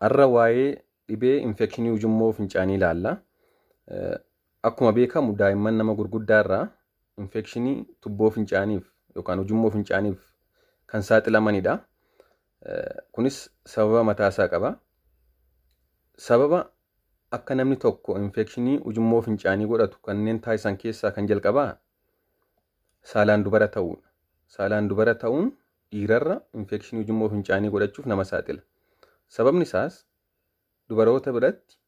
Har'a waa'ee dhibee infekshinii ujummoo fincaanii ilaalla. Akkuma beekamu daa'imman nama gurguddaa irraa infekshinii tubboo fincaaniif yookaan ujummoo fincaaniif kan saaxilamanidha. Kunis sababa mataasaa qaba. Sababa akka namni tokko infekshinii ujummoo fincaanii godhatu kanneen taasisan keessaa kan jalqabaa saalaan dubara ta'uudha. Saalaan dubara ta'uun dhiirarra infekshinii ujummoo fincaanii godhachuuf nama saaxila. Sababni isaas dubaroota biratti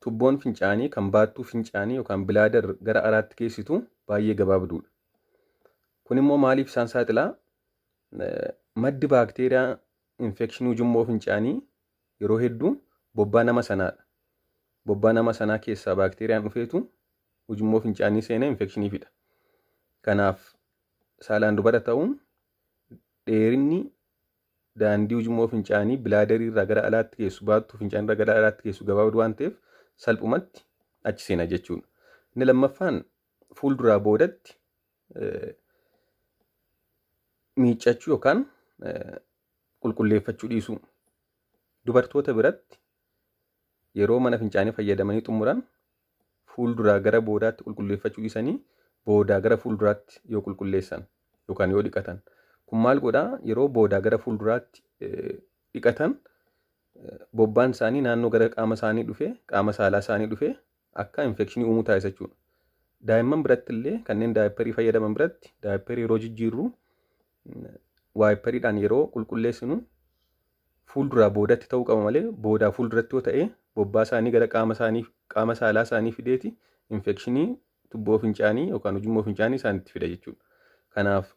tubboon fincaanii kan baattuu fincaanii yookaan bladder gara alaatti geessitu baay'ee gabaabduudha. Kun immoo maaliif isaan saaxilaa? Maddi baakteeriyaa infekshinii ujummoo fincaanii yeroo hedduu bobbaa nama sanaadha. Bobbaa nama sanaa keessaa baakteeriyaan dhufeetu ujummoo fincaanii seenee infekshinii fida. Kanaaf saalaan dubara ta'uun dheerinni daandii ujummoo fincaanii bladderii irraa gara alaatti geessu, baattuu fincaanii irraa gara alaatti geessu gabaabduu waan ta'eef salphumatti achi seena jechuudha. Inni lammaffaan fuulduraa boodatti miiccachuu yookaan qulqulleeffachuu dhiisuu. Dubartoota biratti yeroo mana fincaanii fayyadamanii xumuran fuulduraa gara boodaatti qulqulleeffachuu dhiisanii boodaa gara fuulduraatti yoo qulqulleessan yookaan yoo dhiqatan. Kun maal godhaa? Yeroo boodaa gara fuulduraatti dhiqatan bobbaan isaanii naannoo gara qaama isaanii dhufee, qaama saalaa isaanii dhufee akka infekshinii uumuu taasisa jechuudha. Daa'imman biratti illee, kanneen diaperii fayyadaman biratti, diaperii yeroo jijjiirru wiperiidhaan yeroo qulqulleessinu fuulduraa boodatti ta'uu qaba malee boodaa fuulduratti yoo ta'e bobbaa isaanii gara qaama isaanii, qaama saalaa isaanii fideeti infekshinii tubboo fincaanii yookaan ujummoo fincaanii isaanitti fida jechuudha. Kanaaf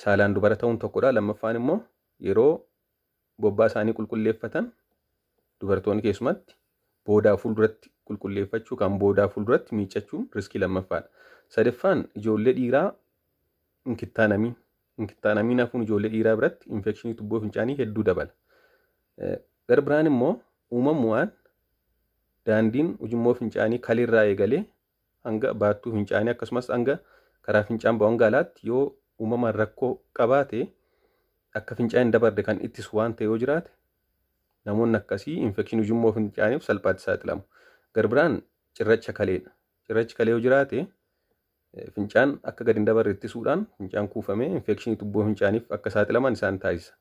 saalaan dubara ta'uun tokkodha. Lammaffaan immoo yeroo bobbaa isaanii qulqulleeffatan dubartoonni keessumatti boodaa fuulduratti qulqulleeffachuu kan boodaa fuulduratti miiccachuun riskii lammaffaadha. Sadaffaan ijoollee dhiiraa hin kittaanamiin. Hin kittaanamiin hafuun ijoollee dhiiraa biratti infekshinii tubboo fincaanii hedduu dabala. Gara biraan immoo uumamumaan daandiin ujummoo fincaanii kaleerraa eegalee hanga baattuu fincaanii akkasumas hanga karaa fincaan ba'u hanga alaatti yoo uumamaan rakkoo qabaate, akka fincaan hin dabarre kan ittisu waan ta'e yoo jiraate, namoonni akkasii infekshinii ujummoo fincaaniif salphaatti saaxilamu. Gara biraan cirracha kaleedha. Cirrachi kalee yoo jiraate fincaan akka gadi hin dabarre ittisuudhaan fincaan kuufamee infekshinii tubboo fincaaniif akka saaxilaman isaan taasisa.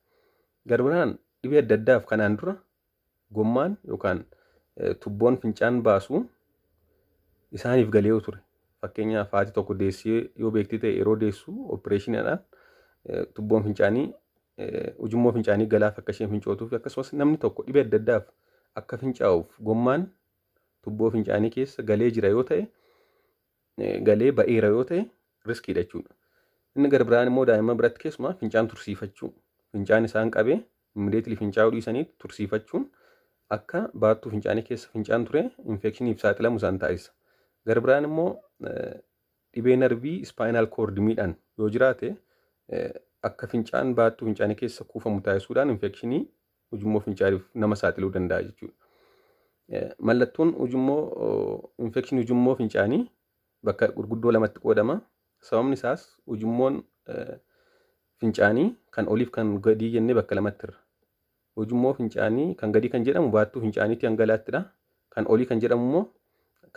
Gara biraan dhibee adda addaaf kanaan dura gommaan yookaan tubboon fincaan baasu isaaniif galee yoo ture. Fakkeenyaaf haati tokko deessee yoo beekti ta'e, yeroo deessu opereeshiniidhaan tubboon fincaanii ujummoo fincaanii galaaf akka isheen fincootuuf, akkasumas namni tokko dhibee adda addaaf akka fincaa'uuf gommaan tubboo fincaanii keessa galee jira yoo ta'e, galee ba'eera yoo ta'e, riskiidha jechuudha. Inni gara biraan immoo daa'imman biratti keessumaa fincaan tursiifachuu, fincaan isaan qabee immediately fincaa'uu dhiisanii tursiifachuun akka baattuu fincaanii keessa fincaan ture infekshiniif saaxilamu isaan taasisa. Gara biraan immoo dhibee narvii spinal cord miidhaan yoo jiraate akka fincaan baattuu fincaanii keessa kuufamu taasisuudhaan infekshinii ujummoo fincaaniif nama saaxiluu danda'a jechuudha. Mallattoon ujummoo infekshinii ujummoo fincaanii bakka gurguddoo lamatti qoodama. Sababni isaas ujummoon fincaanii kan oliif kan gadii jennee bakka lamatti irra. Ujummoo fincaanii kan gadii kan jedhamu baattuu fincaaniitti hanga alaattidha. Kan olii kan jedhamu immoo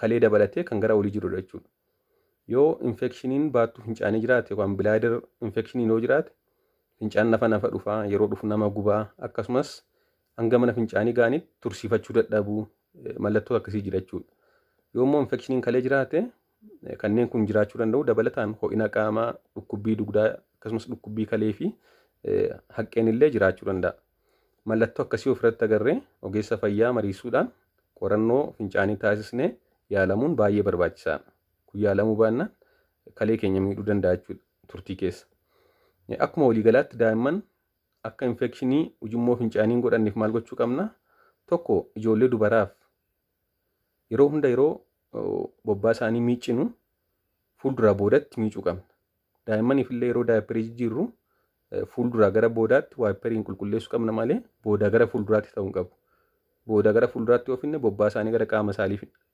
kalee dabalatee kan gara olii jirudha jechuudha. Yoo infekshiniin baattuu fincaanii jiraate yookaan bladder infectioniin yoo jiraate, fincaan nafa nafa dhufaa, yeroo dhufu nama gubaa, akkasumas hanga mana fincaanii ga'anitti tursiifachuu dadhabuu, mallattoo akkasii jira jechuudha. Yoo immoo infekshiniin kalee jiraate kanneen kun jiraachuu danda'u, dabalataan ho'ina qaamaa, dhukkubbii dugdaa, akkasumas dhukkubbii kalee fi haqqeen illee jiraachuu danda'a. Mallattoo akkasii ofirratti agarree ogeessa fayyaa mariisuudhaan qorannoo fincaanii taasisnee yaalamuun baay'ee barbaachisaadha. Kun yaalamuu baannaan kalee keenya miidhuu danda'a jechuudha turtii keessa. Akkuma waliigalaatti daa'imman akka infekshinii ujummoo fincaanii hin godhanneef maal gochuu qabna? Tokko, ijoollee dubaraaf yeroo hunda yeroo bobbaa isaanii miiccinu fuulduraa boodatti miicuu qabna. Daa'immaniif illee yeroo diaperii jijjiirru fuulduraa gara boodaatti wiperiin qulqulleessuu qabna malee boodaa gara fuulduraatti ta'uu hin qabu. Boodaa gara fuulduraatti yoo finne bobbaa isaanii gara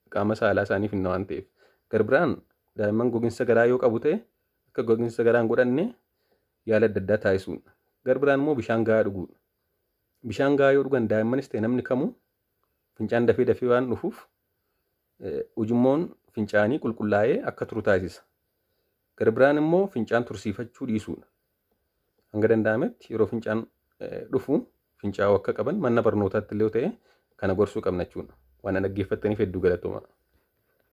qaama saalaa isaanii finna waan ta'eef. Gara biraan daa'imman gogiinsa garaa yoo qabu ta'e akka gogiinsa garaa hin godhanne yaala adda addaa taasisuudha. Gara biraan immoo bishaan gahaa dhuguudha. Bishaan gahaa yoo dhugan daa'immanis ta'e namni kamuu fincaan dafee dafee waan dhufuuf ujummoon fincaanii qulqullaa'ee akka turu taasisa. Gara biraan immoo fincaan tursiifachuu dhiisuudha. Hanga danda'ametti yeroo fincaan dhufu fincaa'uu akka qaban mana barnootaatti illee ta'e kana gorsuu qabna jechuudha. Waan dhaggeeffattaniif hedduu galatooma.